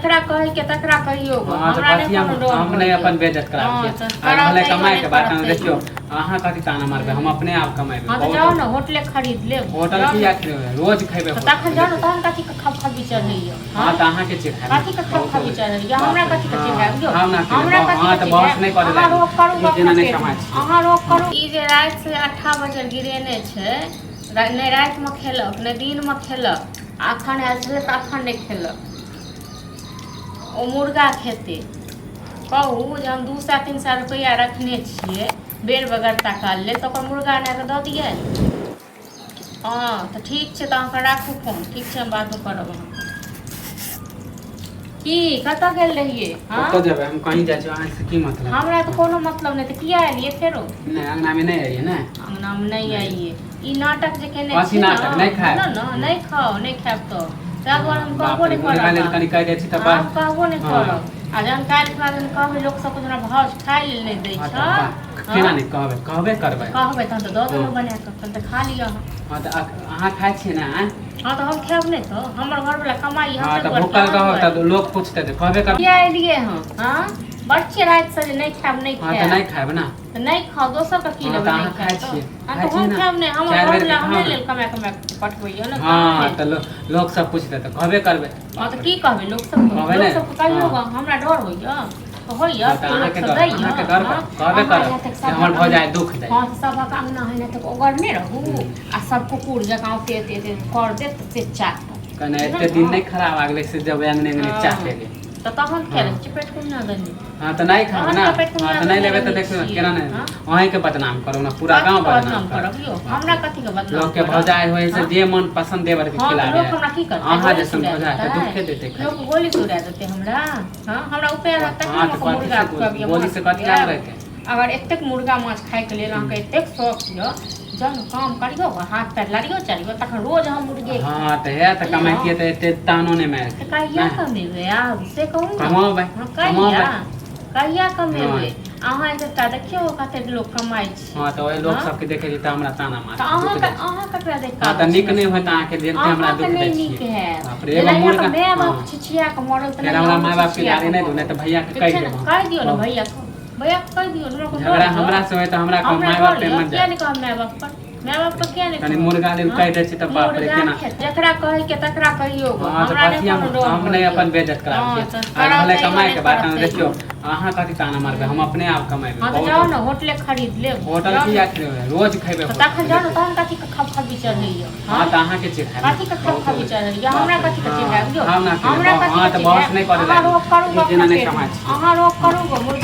जकरा कहै के तकरा कहियौ गो। हाँ तऽ हमरा नहि कथी हम कोनो डर हम नहि होइए। अपन बेइज्जत कराबै हाँ, छियै तऽ आ कराउ रहलै तैयो कमाइ नहि के बात करब हम तैयो। देखियौ अहाँ कथी ताना मारबै हम अपने आप कमेबै हाँ तऽ बहुत जाउ ने होटले खरीद लेब होटल जाउ की ने। खरीदबै रोज खयबै तऽ होटल तखन जाउ ने तहन कथी के खबखबी चढ़ैया हाँ तऽ अहाँके चिढ़ायब कथी के खबखबी चढ़ैया हमरा कथी के चिढ़ायब यौ हम ना हमरा कथी हाँ के तऽ बहस नहि चिढ़ायब करै अहाँ रोक करू जेना अपना नहि पेट कमाइ मे। छियै अहाँ रोक करू ई जे राति से 8 बजे गिरेने छै नहि रातिमे खेलक नहि दिनमे खेलक आ अखन आयल छलै तऽ अखन नहि खेलक ओ मुर्गा खेतै कहू जे हम 200 300 रुपैआ रखने छियै बेर बगरता काल लेल तऽ ओकर मुर्गा आनि कऽ दऽ दियै हँ तऽ ठीक छै तऽ अहाँके राखू फोन ठीक छै हम बादमे करब अहाँके की कतऽ गेल रहियै हँ कतऽ जेबै हम कहीं जाइ छी अहाँ से की मतलब हमरा तऽ कोनो मतलब नहि तऽ किया एलियै फेरो नहि अंगनामे नहि अइयै ने अंगनामे नहि आइए ई नाटक जे केने कथी छी ने नाटक? नहि खायब। सुनऽ ने नहि खाउ नहि खायब तऽ ताहि दुआरे हम बाप कहबो रे नहि मुर्गा लेल करब कनि कहि दै छी तऽ आब बस कहबो नहि हँ। करब आ जहन काल्हि खुना जहन कहबै लोक सबके जेना भाउज खाय लेल नहि दै हँ छ तऽ वाह, केना नहि कहबै कहबे करबै कहबै तहन तऽ दऽ देबै हँ। बना कऽ तहन तऽ खा लिअ अहाँ हँ तऽ अहाँ खाइ छियै ने आँय? हँ तऽ हम खायब नहि तऽ हमर घरवला कमाइ हँ हमरे तऽ दुआरे भूखल अहाँ रहब दुआरे। तऽ लोक पूछतै तऽ कहबे करबै किया एलियै हँ हँ बड़ छियै रातिसँ जे नहि खायब नहि हँ तऽ नहि खायब खायब ने तऽ नहि खाउ दोसरके की हँ लेबै तऽ नहि अहाँ खाइ खायब तऽ छियै हँ खाइ तऽ छियै हम ने खायब नहि हमर चारि बेरके घरवला खाउ हमरे ने लेल कमा कमा कऽ पठबैया ने हँ तऽ लोक सब पूछतै तऽ कहबे करबै हँ तऽ की कहबै लोक सबके कहबै लोक ने सबके कहियौ हँ गऽ हमरा डर होइया तऽ होइया हँ तऽ कि लोक अहाँके सब डर दैया अहाँके डर हँ कहबे अहाँ करब यहाँ तक जे हमर सभक भौजाइ दुख दै हँ सभक अङ्गना है तक ओगरने रहू आ सब कुकुर जकाँ ओते एते एते कर देत से चाटत कने बुझल एते दिन ने नहि खराब आ गेलै से जब अंगने अंगने हँ चाटे गे तऽ तहन किया हँ लै छियै पेट कोना देने हँ तऽ नहि खायब तहन ने किया पेट हँ कोना तऽ नहि देने लेबै तऽ रहै देखियौ छियै केना नहि हँ अहीँके बदनाम करब ने पूरा कथी गाँव के बदनाम बदनाम करब करब यौ बाप हमरा रे कथी के बदनाम लोकके करब भौजाइ होइ से हँ जे मन पसन्द देवरके हँ तऽ खिलाबे लोक हमरा की करतै अहाँ गोली जैसन सुरा भौजाइ तऽ देतै दुखे देतै लोक खाली गोली सुरा देतै हमरा हँ हमरा उपाय रहत तखने हँ हम तऽ अहाँके कथी मुर्गा से खुआबियै गोली माछ से कथी लाभ खुआएब रहतै अगर एतेक मुर्गा माछ खायके लेल अहाँके एतेक शौक यऽ जहन काम करियौ हाथ पैर लड़ियौ चलियौ तखन रोज हम मुर्गे खायब हँ तऽ हे तऽ बुझलहुँ कमैतियै तऽ एते तानो नहि तऽ मारतियै कहिया नहि कमेबै आब से कहू ने कमौबै हँ कमौबै कहिया कहिया कमेबै नहि अहाँ एकटा देखियौ कतेक लोक कमाइ छै हँ तऽ ओहि लोक हँ सबके देखै छी तऽ हमरा ताना तऽ मारै दुख अहाँके दै छै अहाँ ककरा देख कऽ हँ आबै तऽ छी नीक नहि होइत अहाँके जेनाते हमरा अहाँके दुख नहि दै नीक छियै हैत बाप रे एगो जेनाहि अहाँके मुर्गा माय हँ बाप छिछिया कऽ मरल फेर तेनाहि हमरा अहूँ माय बापके छिछिया गाली कऽ नहि दू नहि मरब तऽ भैयाके ठीक कहि छै ने देब हम कहि दियौ ने बहुत भैयाके भैयाके कहि दियौ ने हमरा कोनो डर झगड़ा यऽ हमरा से होय तऽ हमरा कहब हमरा माय बाप डर पे यऽ मत किया जाए नहि कहब माय बाप पर माय बाप पर किया नहि कनि कहब मुर्गा लेल हँ कहि दै छी तऽ बाप रे मुर्गा केना खेत जकरा कहै के तकरा कहियौ गऽ हँ तऽ हमरा नहि कथी हम कोनो डर हम नहि होइए अपन बेइज्जत कराबै हँ छियै तऽ आ कराउ रहलै तैयो कमाइके नहि बात करब हम तैयो देखियौ अहाँ कथी ताना मारबै हम अपने आप कमेबै हँ तऽ जाउ बहुत ने होटले खरीद लेब होटल जाउ की ने खरीदबै रोज खयबै तऽ होटल तखन जाउ ने देखियौ तहन कथी के खबखबी चढ़ैया हँ हँ तऽ अहाँके चिढ़ायब कथी के ने बहुत खबखबी चढ़ैया बाप हमरा रे कथी के हँ चिढ़ायब यौ हम ना हमरा खेबै कथी हँ के तऽ बहस चिढ़ायब नहि करै अहाँ लागी रोक करू ई गऽ जेना अपना नहि पेटमे कमाइ छियै अहाँ रोक हँ करू गऽ मुर्गा